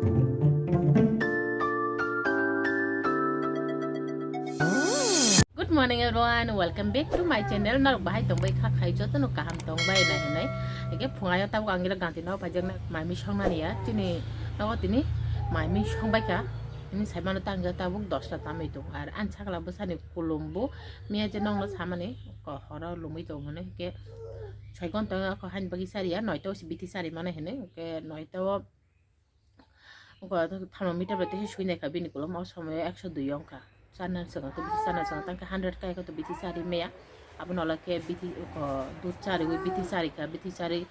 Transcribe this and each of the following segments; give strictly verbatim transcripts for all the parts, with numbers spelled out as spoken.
Good morning everyone, welcome back to my channel. Norok bahai tongbai kha khai joto no kaham tongbai na hinai. Ege phungayo tabuk ang gira ganti no pajak na mami song nani ya. Chini nogo tini mami song bai kha. Ini sai mano tang ja tabuk dosta tamai tong. Ar an sakla bwsani kulumbu miya je nongno samani ko horo lumui tong hinai ke. Soi gon tong ko han bagi sari ya noito si biti sari mano hinai ke noito Oko thermometer bai teisa sui naikha bini kolom o somoyo ekso dui wngkha. Charna swkang to biti charna swkang tangkhe hundred kai to biti chari maya. Abono olokhe biti oko dud chariwi biti charikha, biti chari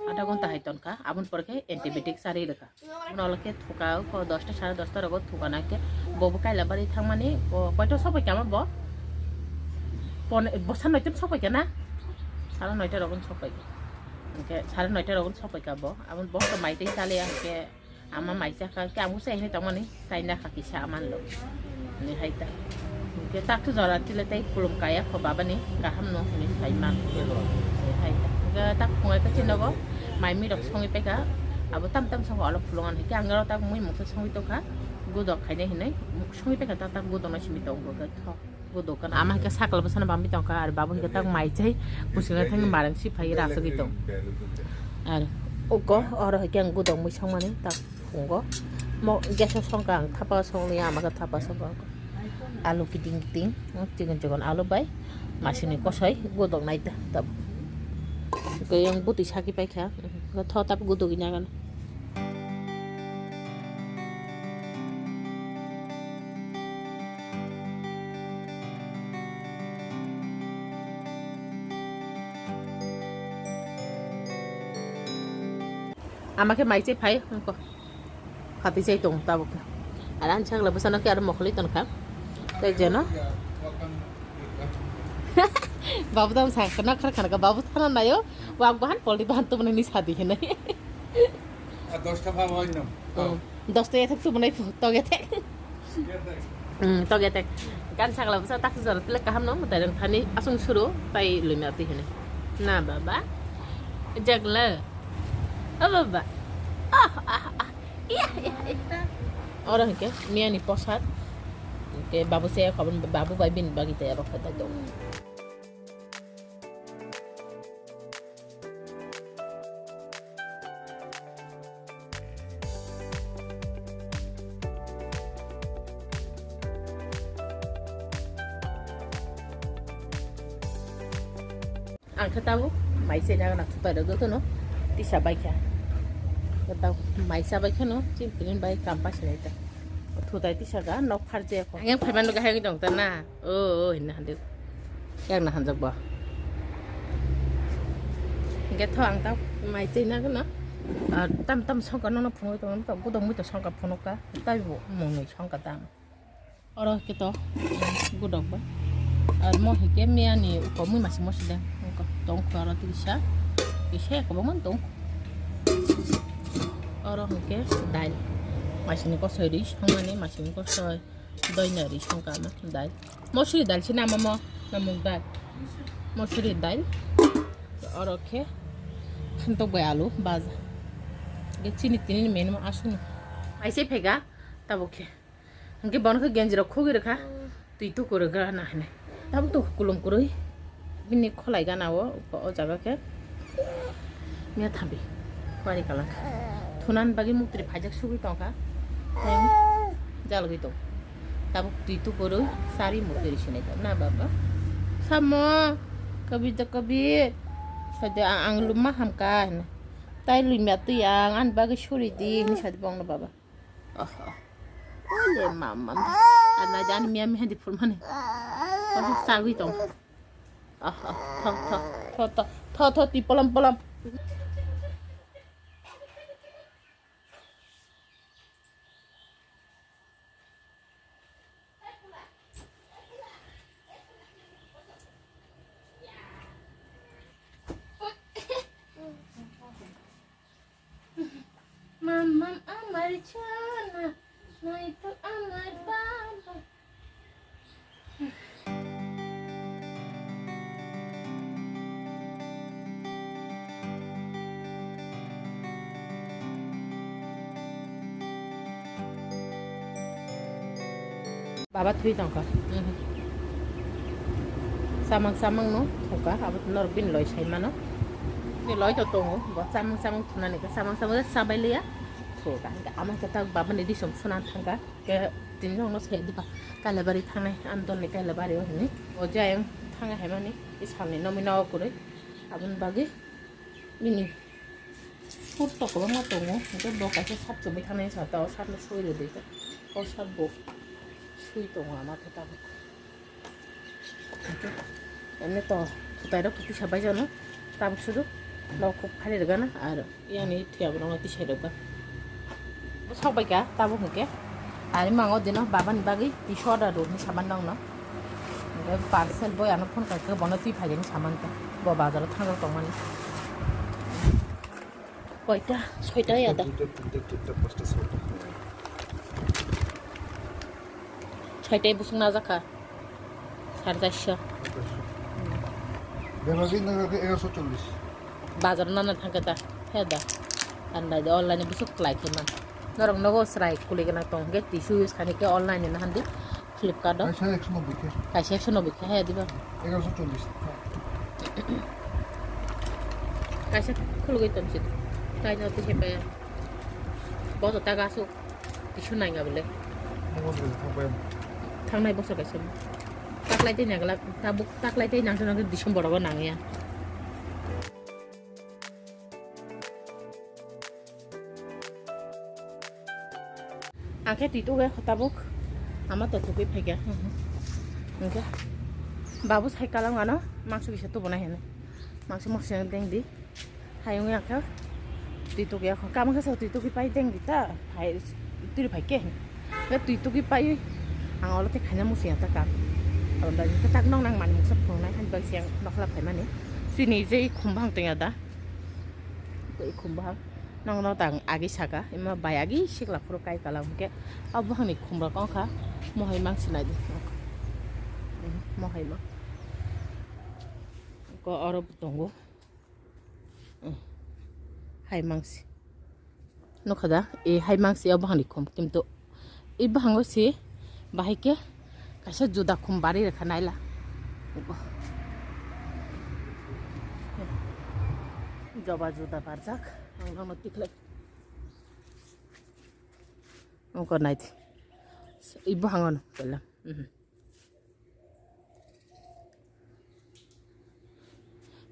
adha ghonta hai tonkha. Aboni pore khe antibiotic chari rwkha. Abono olokhe thuka oko dosta sare dosta rogo thuka naikhe bobo kaila bari thangmani o koito sopai kha bo. Pon bosa noito sopai kha na. Sare noito rogo sopai kha. Hwnkhe sare noito rogo sopai kha bo. Aboni bo to mai tei chaliya hwnkhe Ama mai chakha, khe ang bo chai hinwi tongmani, chaina kha kisa aman lo. Ni hai ta. Hwnkhe tak jora tile tei kulum kaya kho babani, kaham no hinwi sai man. Ni hai ta. Hwnkhe tak phungai khe chinogo, mai mi rok songwi paikha, abo tam tam songo alo phulung an. Hwnkhe ang oro tak mui mungsa songwi tongkha, gudok khainai hinwi, songwi paikha tak tak gudok no simi tongo khe thok. Bo dokan ama hwnkhe sakla bwsano bamwi tongkha, ar babu hwnkhe tak mai chai bwswkna thangwi marang si phai rasugwi tong. Ar uko oro hwnkhe ang gudok mui songmani tak phungo. Mo gas o songkha ang thapa songni ama khe thapa songkha. Alu kiting kiting, chikon chikon alu bai masini kosoi gudok nai ta tab. Khe yang bwtwi saki paikha, tho tab gudogwi nagano. Ama khe mai chai phai wngkha. Khati chai tong tabuk khe. Ar ani sakla bwsano khe aro mokholi tongkha. Tei jeno. Babu tamo sakha khana khana kha babu thana nayo. Wak bahan polti bahan to mane ni sadi hinai. A dosta bha oi nam. Hmm. Dosta ethek to mane tok ethek. Hmm, tok ethek. Gan sakla bwsa tak jora tile kaham no mutai rang thani asung suru tai luimya twi hinai. Na baba. Jagla. O baba. Ah ah ah. Iya iya iya. Oro hwnkhe miyani posad. Hwnkhe babu se khobon babu bai bini bagwi tei aro khatai tong. Ang khe tabuk mai se nang na thutai rok joto no tisa bai kha. Khe tabuk mai sa bai kha no chini tini bai kam pa sinai ta. Thutai tisa ga nok phar je kho. Ang yang phai mano ga hai dong ta na. O, o, hinna hande. Yang na hanjak ba. Hingke tho ang ta mai twi na gana. Ah, tam tam songka no no phunuk tong ta gudok mui to songka phunuk ka. Tai bo mung nui songka tam. Oro hwnkhe to, mm, gudok bai. Ar mo hwnkhe miyani uko mui masi mosi de. Wngkha, tongkha oro tisa. Kisa kwbangma tongkha. Oro hwnkhe dail. Masini kosoi ri songmani, masini kosoi doina ri songkha ma dail. Mosuri dail se nama mo, na mung dail. Mosuri dail. Oro khe phantok bai alu baja. Ge chini tini menu asunu. Aise phega tabuk khe. Hingke bono khe genji rok khogwi rwkha, twi tuku rwkha na hinwi. Tabuk tabuk kulum kwrwi bini kholai gana o, o jaga khe miya thambi bari kalang kha. Thunan bagwi muktri phaijak sugwi tongkha, tei jalgwi tong. Tabuk twi tuku rwi sari muktri sinai kha na baba. Samo kabir da kabir. Sadi ang luma hamkha hinwi. Tai lwimya twi ang ani bagwi suri di hinwi sadi bongno baba. Oho. Ole mama. Ana jani miya miya di pulmani. Oho, sagwi tong. Oho, tho, tho, tho, tho, tho, tho, ti polam, polam. Mam, mam, amar chana, nai to amar baba. Baba thui tongkha. Mhm. Samang samang no thokha, abo norok bini loi sai mano. Bini loi to tongo, bo samang samang thunani khe samang samang sabai liya. Thoka, amang khe tak baba ni disom sunan thangkha. Ke tini nokno sai diba Kailabari thangnai, Andon ni Kailabari o hini. O jayeng thangna hai mani, i salni nomi nogo kwrwi. Aboni bagwi bini sur to kwbangma tongo, hwnkhe bo kaisa shirt chumui thangnai sa ta, o shirt no sui rwdi khe, o shirt bo sui tongo ama khe tabuk. Emni to kwtai rok kisa bai jano, tabuk sudu nok kuk phari rwgana, ar yani thwiya borok no tisai rwgana. Sok bai kha tabuk hwnkhe, ari mango dino baba ni bagwi twi soda rw hinwi saman nokno. Hwnkhe parcel boy ano phone kha khe bono twi phai rw hinwi saman kha, bo bazar o thang rok tongmani. Koita? Soita ya da? Duita, tinta, charta, pasta, sota. Soita busuk na jakha. Sare charso. Bebagi na khe egaroso chollis. Bazar nana thangkhe ta, he da. Andai de online busuk klai khe man. Norok nogo srai kuli gana tong khe tissue use khani khe online na handi. Flipkart o. Kaisa ekso nobboi khe. Kaisa ekso nobboi khe, he diba? Egaroso chollis. Kaisa khulugwi tongsi. Kaino twi se paya. Bo to taga asuk. Tissue nai nga bole. Nogo de thang paya. Thangnai bosor kaisa. Taklai tei nangla, tabuk taklai tei nangsa nangsa December o nangya. Ang khe twi tugwi tabuk ama to tugwi phaikha. Hwnkhe babu sai kalam ano mangso kisa tubunai hino. Mangso mangso yang deng di. Hai wngya khe twi tugwi kho. Kamo khe twi tugwi pai deng di ta. Hai twi phaikhe. Khe twi tugwi pai ang olo te khaina musi ya ta kam. Aboni bagwi khe tak nong nang mani mungsa phunuknai hani bagwi se ang nokla phaimani. Chini je khum bahang tongya da. Khum bahang. Nokno tang agi saka, ima bai agi sikla phuru kai kala hwnkhe, o buphangni khumrok wngkha, mohai mang sinai di. Mohai mang. Ko oro bo tongo. Hai mangsi. Nukha da, e hai mangsi o buphangni khum, kintu I bwhango se bahai khe kaisa juda khum bari rwkha naila. Joba juda barjak, ang nono tikhlai. Ungko naidi. I bwhango no pela. Mhm.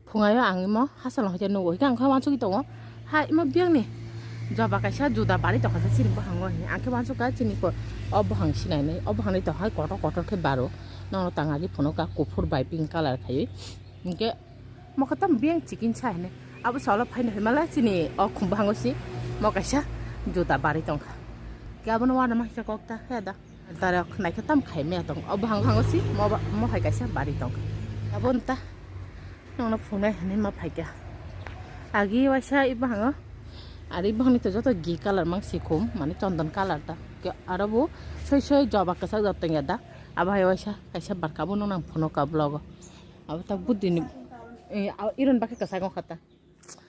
Phungaio ang imo hasalong hai nugo, hikhe ang khe uansugwi tongo, ha imo biyangni joba kaisa juda bari tongkha chini bwhango hinwi. Ang khe uansukha chini ko o bwhang sinai nai, o bwhangni to hai kotor kotor khe baro, nono tangari phunukha kuphur bai pink colour khaiwi. Hinkhe mokhe tamo biyang chikinsa hinwi, abo salo phaino hinmale chini o khum bwhango si mo kaisa juda bari tongkha. Khe abono uanama kisa kok ta he da. Darok naikhe tam khai maya tong. O bwhang bwhango si mo ba, mo hai kaisa bari tong. Abo nta nongno phunai hinwi ma phaikha. Agi waisa i bwhango. Ari bwhangni to joto gi colour mang si khum, mane chondon colour ta. Ke aro bo soi soi joba kwchak jat tongya da. Abo hai waisa kaisa barkha bo nung nang phunukha vlog o. Abo ta budini, eh, iron bakhe kwchak wngkha ta.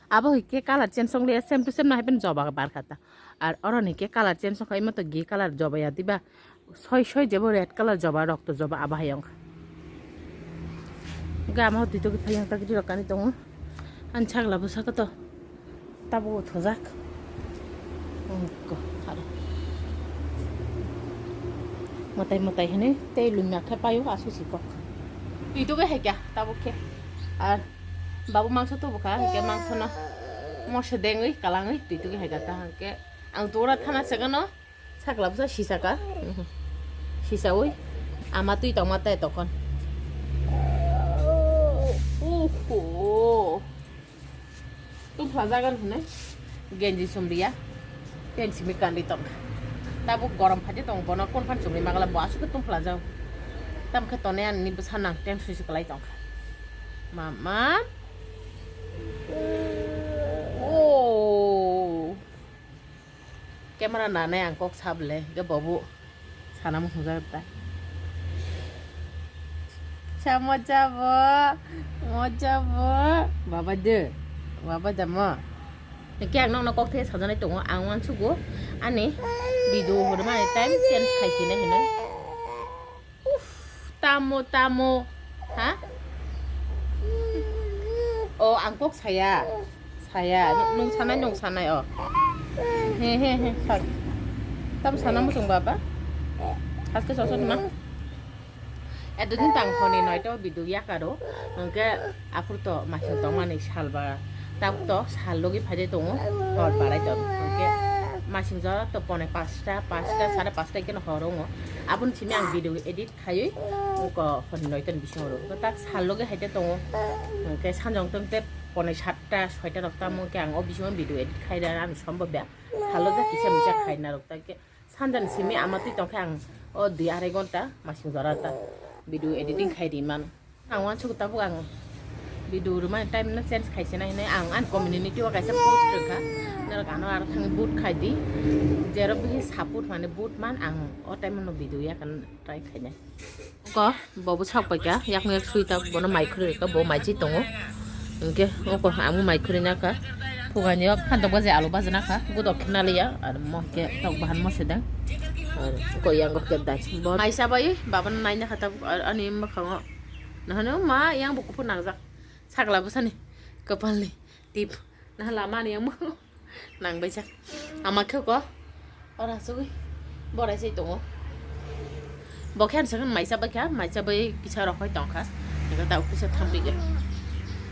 Abo hai khe colour change wng liya, same to same no hai phano joba barkha ta. Ar oro ni khe colour change wng kha, imo to gi colour joba ya diba? Soi soi jebo red colour joba, rokto joba abo hai wng kha. Ga ma hoti to phai yang ta gidi rok kani tongo. Ani sagla bwsa khe to tabuk thojak. Ungko aro. Mwtai mwtai hinwi tei lumya khe paio aswk si kok. Twi tugwi hai kha tabuk khe. Ar Babu mangso tubu kha, hwnkhe mangsono moso dengwi, kalangwi, twi tugwi hai kha ta, hwnkhe ang tora thana chegano, sakla bwsa sisaka, sisaui, ama twi tongma tai tokon. Uhu. Tuphlajagan hwnwi. Genji chumliya. Pen simi kandi tong. Tabuk gorom phaidi tong, bono kon phan chumli magala bo aswk khe tuphlajao. Tam khe tonwi ani bwsa nang tension se kwlai tong. Mama. Oh. Camera nanai ang kok sable, ge bobo. Sana muchung jak ta. Sa moja bo, moja bo. Baba de, baba jamo. Hingke ang nokno kok the sajaknai tongo, ang uansugo ani video hwnmani time change khai sinai hinwi. Tamo, tamo. Ha? O, ang kok saya. Saya. Nung, nung sanai, nung sanai, o. He, he, he. Sak. Tam sana mo sung baba. Haske soso ma. Edodin tang honi noito bidu yakaro. Hingke aphur to masing tongmani salba. Tabuk to sal logi phaide tongo. Hor barai to. Hingke masing jora to pone pasta, pasta, sare pasta keno hor ongo. Abun simi ang video edit khaiwi ko hon noito ni bisingo ro. Ko tak sal logi haite tongo. Hingke sanjong tong te pone satta, soita rok tamo ke ang o bisingo video edit khaida ani sombo bya. Salo ja kisa misa khaina rok ta ke sanjani simi ama twi tongkhe ang o dui arai gonta masing jora ta video editing khai ri man. Ang uansuk tabuk ang video rwmani time no change khaise nai hinwi ang ani community o kaisa post rwkha. Norok ano aro thangwi vote khai di. Jerok bihi support mane vote man ang o time no video yakan try khainai. Ko bobo sak paikha yakung yak sui ta bono mai khuri ka bo mai chi tongo. Hingke oko ang mai khuri naka. Phugani o phantok baje alu baje naka. Godok khna liya ar mo ke tok bahan mo sedang. Ar ko yang ko kedai. Bo mai sabai baba nai naka ta ani makhang o. Nahano ma yang bo kuphur nangjak. Sakla bwsani kapalni tip. Naha lama ni yang mo nang baisa. Ama khe ko ora sugui borai sai tongo. Bo khe ang sakha maisa bai kha, maisa bai kisa rok hoi tong kha. Ega ta kisa thambi ge.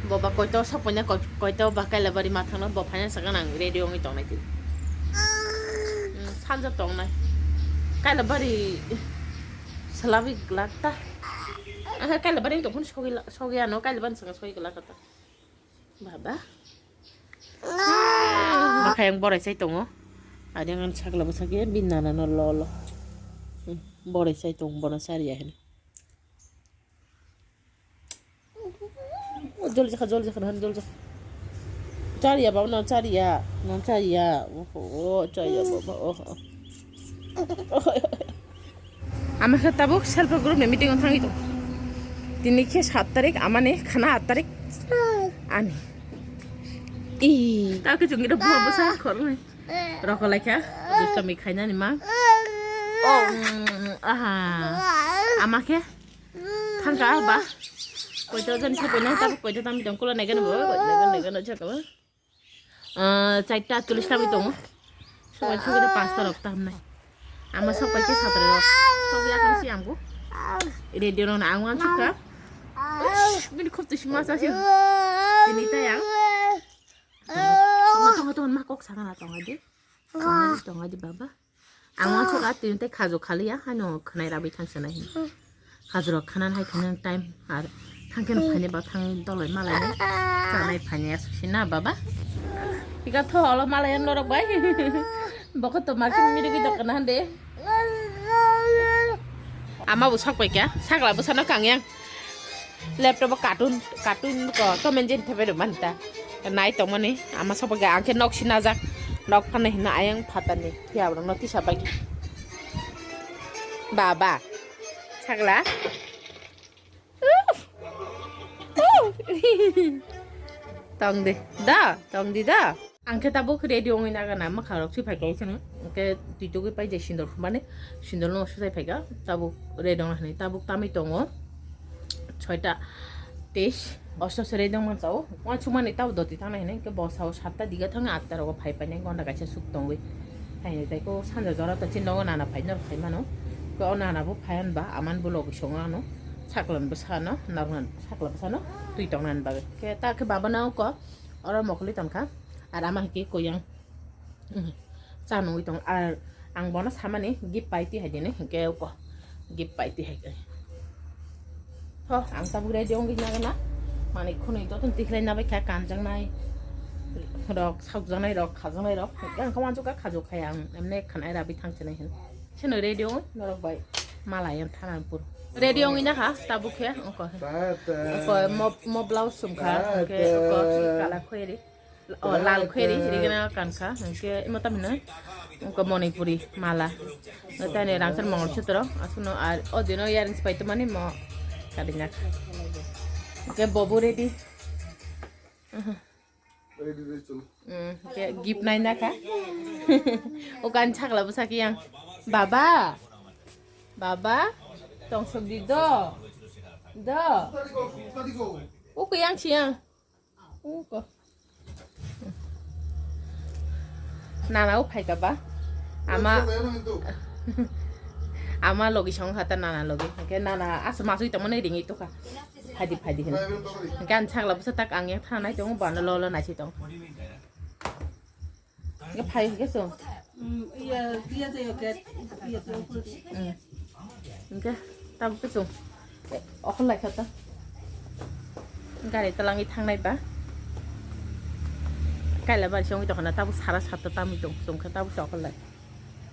Bo ba koito sok poina koito ba kaila bari ma thangno bo phaina sakha nang ready ongoi tongnai ti. Sanja tongnai. Kaila bari salabi glak ta. Aha kaila bari tong phun sogi sogi ano kaila ban sanga sogi glak ta. Baba. Bakha yang borai sai tongo. Ari ang sakla bwsakhe bini nana no lo lo. Hmm, borai sai tong bono sariya hini. Oh, jol jakha, jol jakha, jol jakha. Chariya baba no chariya, no chariya. Oh, oh, chariya baba. Oh, oh. Ama khe tabuk self help group ni meeting o thangwi tong. Tini khe sat tarik, amani khana aat tarik. Ani. I. Ta khe chungi rok buha bwsa khorwi. Rokolaikha. Dustami khainani ma. Oh, mm, aha. Ama khe thangka ba. Koito jon se koinai tabuk koito tami tong kulo nai gana bo. Nai gana, nai gana jaka ba. Ah, chaita cholish tami tongo. Sumai sugui pasta rok tam nai. Ama sok pai khe satra rok. Sok ya kan si amgo. Ready rok na ang wan sukha. Ush, bini khop tu sima sa si. Tini ta yang. Tongo, tongo, tongo, ma kok sana tongo di. Tongo di, tongo di baba. Ang wan sukha tini tai khajo khali ya, hano khnai rabi thang sana hin. Hajrok khanan hai khanan time ar thangkhe no phaini ba thang dolai malai chanai phaini asuk sina baba. Ika tho olo malai norok bai. Bokho to market miri gwi dokana hande. Ama bo sok pai kya sakla bo sana kang yang. Laptop o cartoon cartoon ko to menjen thepe do manta. Nai tongmani ama sok pai kya angkhe nok sinajak nok phana hina ayang phatani. Phiya borok no tisa pai. Baba. Sagla. Tong di da, tong di da. Ang khe tabuk ready ongwi nagana mwkhang rok si phaikha sini. Ang khe twi tugwi pai je sindor phumani. Sindor no swsai phaikha. Tabuk ready ongna hinwi tabuk tamwi tongo. Soita teis. Osto sere dong man chao. Wan sumani tao doti thang nai hinai ke bo sao satta diga thang atta rogo phai painai gonda kaisa suk tongwi. Haini tai ko sanja jora to chin nogo nana phai nor phai mano. Ko nana bo phai an ba aman bo logi songo ano. Saklan bo sano, narnan saklan bo sano. Twi tong nan ba. Ke ta ke baba na ko oro mokli tong kha. Ar ama ke ko yang. Cha nungwi tong ar ang bono samani gift pai ti hai dini hinkhe uko gift pai ti hai khe. Ho ang tabuk ready ongwi nagana mani khunui joto tikhlai nabai kha kanjaknai rok saukjaknai rok khajaknai rok hinkhe ang khe wansukha khajuk khai ang emne khanai rabi thangsinai hin sino ready ongwi norok bai mala yang thananpur ready ongwi nakha tabuk khe uko uko mo mo blouse sumkha hinkhe uko kala khoiri. Oh, lal kheri, rigena kankha, hingke imo tamino, hingke Manipuri mala. Tani rangsan mongol sutro, asuno ar, o dino earrings pai tumani mo, kadinya. Hingke bobu ready. Hmm, hingke gift nai naka. O kan chakla bwsaki yang. Baba. Baba, tongsok di do. Do. Uko yang siyang. Uko. Nana o phaika ba. Ama. Ama logi song hata nana logi. Ke nana as masui tamo nei ringi to ka. Phadi phadi hin. Gan chakla busa tak ang yang thanai tong bana lolo nasi tong. Hingke phai hingke chwng. Mm, iya, iya, iya, iya, iya, iya. Mm. Hingke tabuk khe chwng. Eh, okol lai kha ta. Gari twlangwi thangnai ba. Kaila bari se wngwi tongkha na, tabuk sara satta tamwi tong, chwng khe tabuk se okol lai.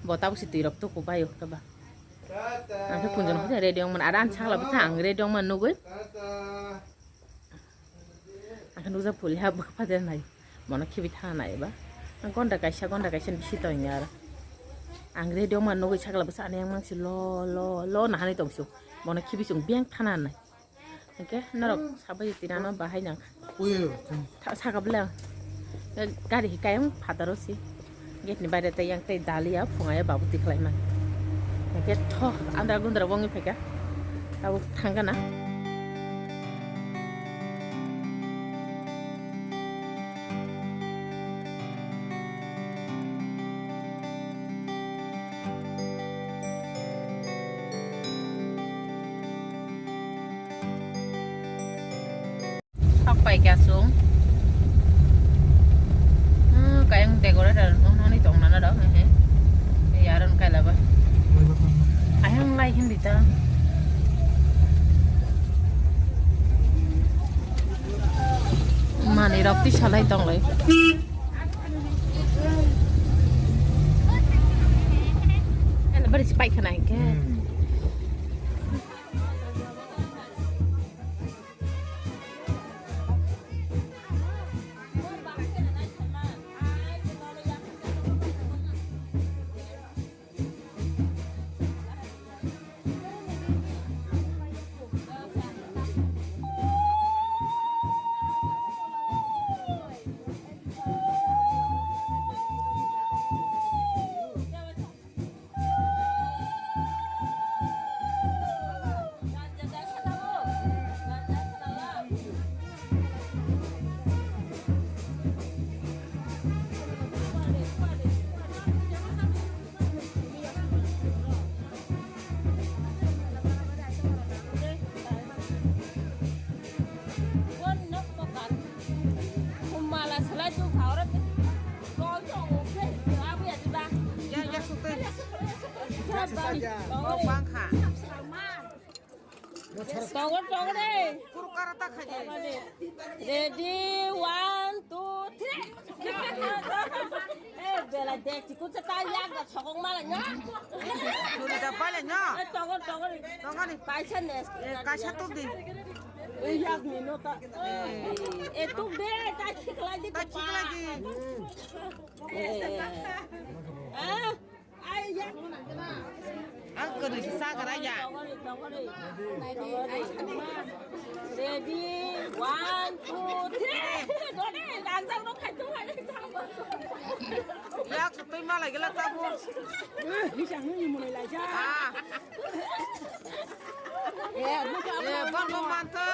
Bo tabuk se twi rok tuku baio khe ba. Ang khe kunjun khe ready wngmani, aro ang sakla bwsa ang ready wngmani nugwi. Ang khe nukjak phulia bwkha pader nai. Bono khibi thana nai ba. Ang gonda kaisa, gonda kaisa ni bisi tongya aro. Ang ready wngmani nugwi sakla bwsa ani yang mangsi lo, lo, lo nahanai tongsu. Bono khibi chwng biyang thana nai. Hingke norok sabai tirano bahai nang. Tha saka bwle ang. Gari hi kayang phataro si. Gate ni baire tei yang tei dalia phunga ya babu tikhlai man. Hingke tho andra gundra wngwi phaika. Tabuk thangkana. Sok pai kha sung. Hmm, kayang decorator no nani tong nana dok he. Yaron kaila ba. Ayang lai hindi ta. Mani rok ti salai tong lai. Ela bari si pai khana hingke. Tongo, tongo de. Ready, one, two, three. Eh, bela dek, chikun sa ta yak da sokong mala nya. Churi da pale nya. Eh, tongo, tongo de. Tongo de. Paisa nes. Eh, kaisa tuk di. Eh, yak ni no ta. Eh, tuk de, ta khiklai di. Ta khiklai di. Eh. Ah. Ang kwrwi se chagra ya. Ready, one, two, three. Yak sutwi malai gela chabu. Ah. Eh, bang bang manto.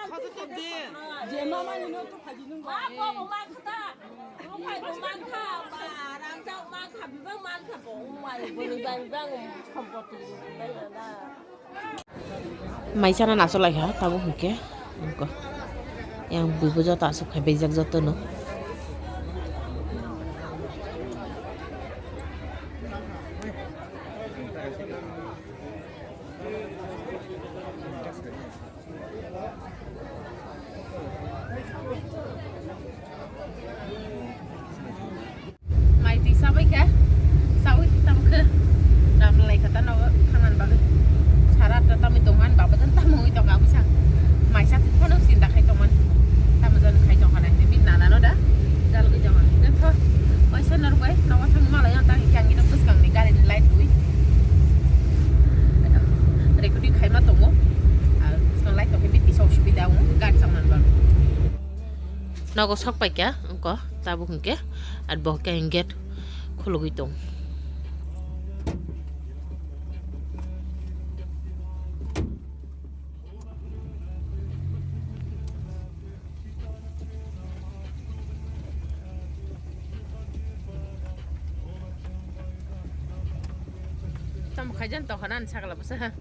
Khoto tip di. Je mama ni no to phaji nung. Mai chana nasolai ha, tabuk hwnkhe. Nukho. Yang buibo joto aswk khai beijak jotono. Mai twi sabai khe, sabai tam khe, ram lai kha ta nogo thangan bagwi. Sara ta tamwi tonghan baba jan tamwi tong abisa. Mai sa thik phano sinda khai tongman. Tamo jan khai tong khanai, bini nana no da, jalgwi tong. Tho, paisa nor bai, nogo thang malai ang tang khe ang ino bwskang ni gari ni light wi. Recording khaima tongo. Ah, bwskang light tong khe bini kisa osubida wngo, gari chang man bagwi. Nogo sok pai kha, wngkha tabuk hwnkhe, ar bo khe gate khulugwi tong. Khaijan tongkha na ani sakla bwsa.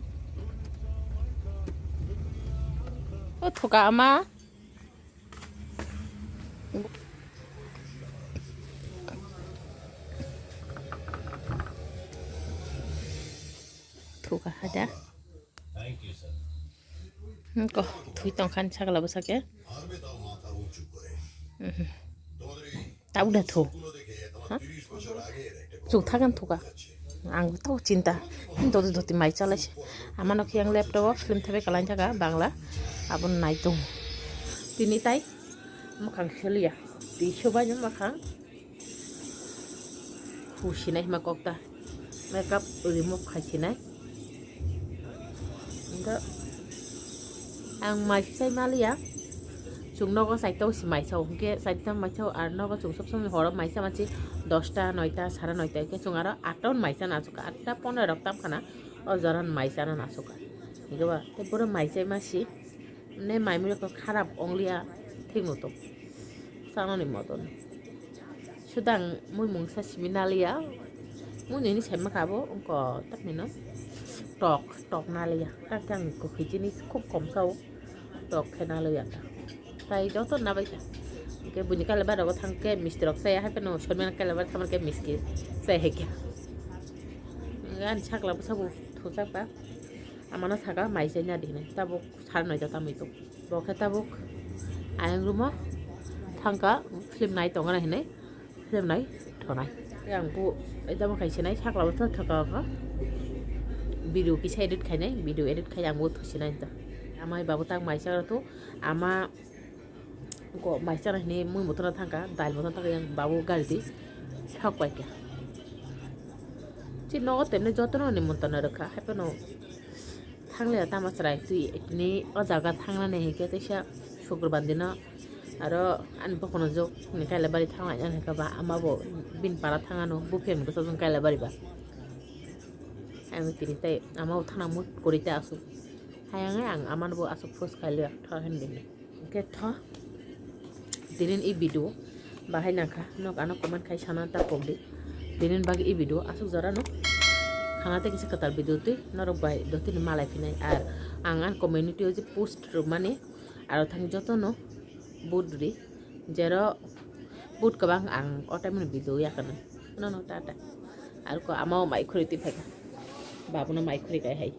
O thuka ama. Thuka haja. Ko thui tongkha ani sakla bwsa khe. Tabuk da thu. Ha? Chuk thagan thuka. Ang tau chinta. Doti doti mai chalai se. Amano khe ang laptop o film thebai kalai jaga Bangla. Abon nai tong. Tini tai mwkhang seliya. Twi sobai no mwkhang. Husinai hima kokta. Makeup remove khaisinai. Hingke ang mai sai maliya. Chwng nogo saita o si mai sao. Hingke saita mai sao ar nogo chwng sob somoi horo mai sa mansi dosta, noita, sara noita. Hingke chwng aro atta o mai sa na asuk. Atta pondro rok tam khana o jora mai sa na asuk. Hingke ba tei boro mai sai masi. Ne mai mui rok kharap ongliya thik no tong. Sanani moton. Sudang mui mungsa simi naliya. Mui nini sema kabo ungko tak nino. Tok, tok naliya. Tak ang kokhi jinis khub kom sao. Tok khe naliya ta. Tai joto nabai kha. Ke buni kale ba rogo thang ke misti rok saya hai peno sormena kale ba thamar ke misti saya hai kya. Gan sakla bwsa bu thuchak ba. Amano saka mai chai na di hinai. Tabuk sar noita tamui tok. Bo khe tabuk ayang room o thangka film nai tongna hinai film nai thonai. Ang bu tamo khai sinai sakla bo thok thoka kha video kisa edit khainai video edit khai ang bu thusinai ta. Amai babu tak mai chara tu ama ko mai chara hinai mui moto na thangka dal moto thangka yang babu gari di thok pai kha. Chi nogo temne jotono ni montana rwkha hai phano. Thangliya tamo chwrai twi tini o jaga thangnani hinkhe teisa Sukurban dino aro ani bokhorok jok ni Kailabari thanglai ani hinkhe ba ama bo bini para thangano buphang bwsajwk Kailabari ba. Ang tini tei ama bo thana mut kwrwi tei aswk. Hayang ang amano bo aswk force khailiya tha hinwi. Hingke tho, tinin i video bahai nangkha, nok ano comment khai sana ta pokdi. Tinin bagi i video aswk jora no khana tei kisa kwtal video twi norok bai dotini malai phinai. Ar ang an community o je post rwmani aro thang joto no vote ri, jero vote kwbang ang o time ni video yakarnai. Nono tata. Ar ko ama o mai khuri twi phaikha. Babuno mai khuri kai hai.